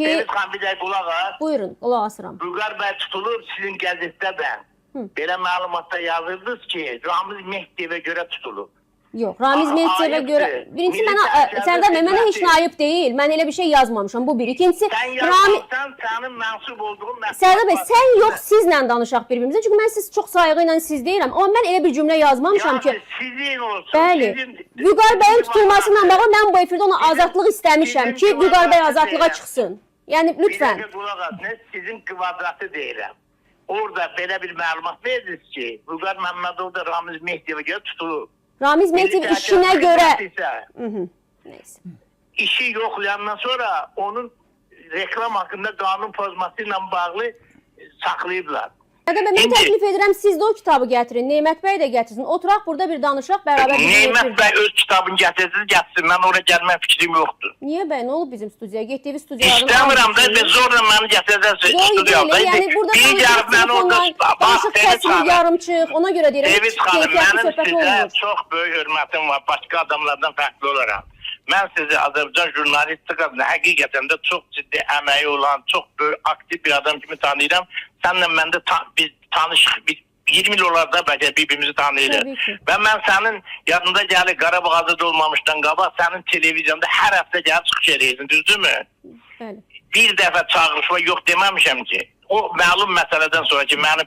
Sevinç xanım, bir dəqiqə qulaq as. Buyurun, qulaq asıram. Vüqar bəy tutulub sizin qəzetdə də. Belə məlumatda yazırdınız ki, Ramiz Mehdiyevə görə tutulub. Yox, Ramiz Aa, Mehdiyevə ayıbdır. görə birincisi Milli mənə Təhlükəsizlik Sərdar bəy, mənə heç Xidməti. nə ayıb deyil. Mən elə bir şey yazmamışam. Bu bir. İkincisi Sən Ramiz yazmaqsan sənin mənsub olduğun mətbuat Sərdar bəy, sən yox, vasitəsində. sizlə danışaq bir-birimizə. Çünki mən siz çox sayğı ilə siz deyirəm, amma mən elə bir cümlə yazmamışam ki, Yəni sizin olsun. Bəli. Sizin, Vüqar bəyin sizin tutulması ilə bağlı mən bu efirdə ona azadlıq istəmişəm Sizin ki, Vüqar bəy kvadratı azadlığa deyirəm. çıxsın. Yəni Bir lütfən. dəqiqə qulaq as, nə sizin kvadratı deyirəm. Orada belə bir məlumat verirsiniz ki, Vüqar Məmmədov da Ramiz Mehdiyevə görə tutulub. Ramiz Milli Mehdiyev Təhlükəsizlik işinə görə Xidməti isə Nəysə. işi yoxlayandan sonra onun reklam haqqında qanun pozması ilə bağlı saxlayıblar. Sərdar bəy, mən təklif edirəm siz də o kitabı gətirin, Nemət bəy də gətirsin. Oturaq burada bir danışaq bərabər bizim Nemət efirdə. bəy öz kitabını gətirsin, gətirsin. Mən ora gəlmə fikrim yoxdur. Niyə bəy, nə olub bizim studiyaya? Getdiyiniz studiyaların İstəmirəm də, hamısı- və zorla məni gətirəcəksiniz Zor studiyada. deyil, yəni burada bir danışıq gəlib məni orada telefonla, bax, danışıq Sevinç kəsilir xanım, yarımçıq. Ona görə deyirəm, Sevinç heç xanım, keyfiyyətli mənim söhbət sizə olmur. çox böyük hörmətim var başqa adamlardan fərqli olaraq. Mən sizi Azərbaycan jurnalistikasında həqiqətən də çox ciddi əməyi olan, çox böyük aktiv bir adam kimi tanıyıram. Sənlə mən də biz tanışıq, biz 20 il olar da bəlkə bir-birimizi tanıyırıq. Təbii ki. Və mən sənin yadında gəlir Qarabağ azad olmamışdan qabaq sənin televiziyonda hər həftə gəlib çıxış eləyirdin, düzdürmü? Bəli. Bir dəfə çağırışma yox deməmişəm ki, o məlum məsələdən sonra ki, məni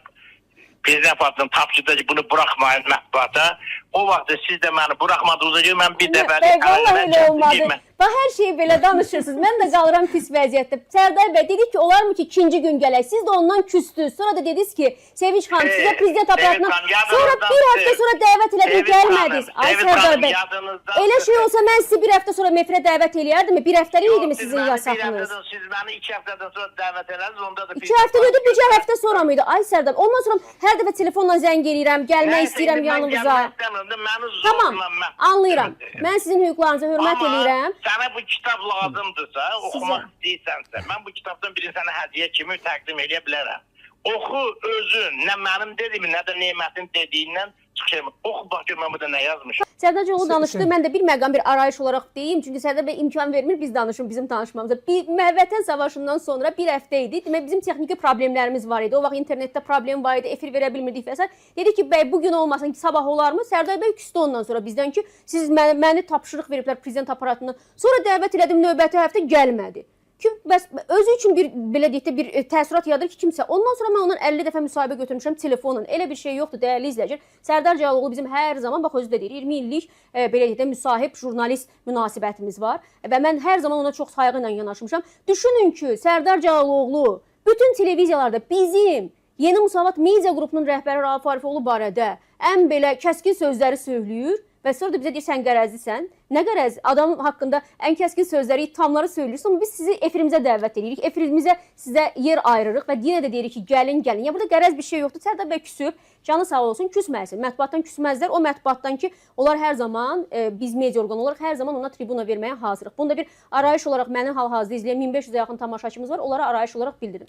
Prezident partinin tapşırdı ki, bunu buraxmayın mətbuata. O vaxt siz də məni buraxmadığınıza görə mən bir dəfə Bəy, vallahi elə olmadı. Bax hər şeyi belə danışırsınız. Mən də qalıram pis vəziyyətdə. Sərdar bəy dedik ki, olarmı ki, ikinci gün gələk. Siz də ondan küstünüz. Sonra da dediniz ki, Sevinç xanım sizə prezident Sevinç aparatından xanım, sonra yadınızdan bir həftə sil. sonra dəvət elədim, Sevinç gəlmədiniz. xanım, Ay Sevinç Sərdar xanım, bəy. yadınızdan Elə şey sil. olsa mən sizi bir həftə sonra mefrə dəvət eləyərdimmi? Bir həftəlik idimi Siz sizin məni bir yasaqınız? Siz məni 2 həftədən sonra dəvət elədiniz, onda da 2 həftə dedi, bircə həftə sonra mıydı? Ay Sərdar, ondan sonra hər dəfə telefonla zəng eləyirəm, gəlmək Nəysə, istəyirəm indi mən yanınıza. gəlmək istəmirəm də, məni Tamam, zorla məhv anlayıram. etdiniz. Mən sizin hüquqlarınıza hörmət Amma eləyirəm. Sənə bu kitab lazımdırsa, oxumaq istəyirsənsə, mən bu kitabdan birini sənə hədiyyə kimi təqdim eləyə bilərəm. Oxu özün, nə mənim dediyimi, nə də Nemətin dediyindən çıxış eləmə. Oxu bax gör mən burada nə yazmışam. Sərdar Cəloğlu danışdı. Mən də bir məqam bir arayış olaraq deyim. Çünki Sərdar bəy imkan vermir biz danışım bizim danışmamıza. Bir Vətən savaşından sonra bir həftə idi. Demək bizim texniki problemlərimiz var idi. O vaxt internetdə problem var idi, efir verə bilmirdik və s. Dedi ki, bəy bu gün olmasın ki, sabah olarmı? Sərdar bəy küsdü ondan sonra bizdən ki, siz məni tapşırıq veriblər prezident aparatından. Sonra dəvət elədim növbəti həftə gəlmədi. Ki bəs özü üçün bir belə deyək də bir təəssürat yaradır ki, kimsə. Ondan sonra mən ondan 50 dəfə müsahibə götürmüşəm telefonla. Elə bir şey yoxdur dəyərli izləyicilər. Sərdar Cəlaloğlu bizim hər zaman bax özü də deyir 20 illik belə deyək də müsahib jurnalist münasibətimiz var və mən hər zaman ona çox sayğı ilə yanaşmışam. Düşünün ki, Sərdar Cəlaloğlu bütün televiziyalarda bizim Yeni Musavat Media qrupunun rəhbəri Rauf Arifoğlu barədə ən belə kəskin sözləri söyləyir və sonra da bizə deyir sən qərəzlisən. Nə qərəz? Adamın haqqında ən kəskin sözləri, ithamları söyləyirsən, amma biz sizi efirimizə dəvət edirik. Efirimizə sizə yer ayırırıq və yenə də deyirik ki, gəlin, gəlin. Ya burada qərəz bir şey yoxdur. Sərdar bəy küsüb, canı sağ olsun, küsməsin. Mətbuatdan küsməzlər. O mətbuatdan ki, onlar hər zaman biz media orqanı olaraq hər zaman ona tribuna verməyə hazırıq. Bunu da bir arayış olaraq məni hal-hazırda izləyən 1500-ə yaxın tamaşaçımız var. Onlara arayış olaraq bildirim.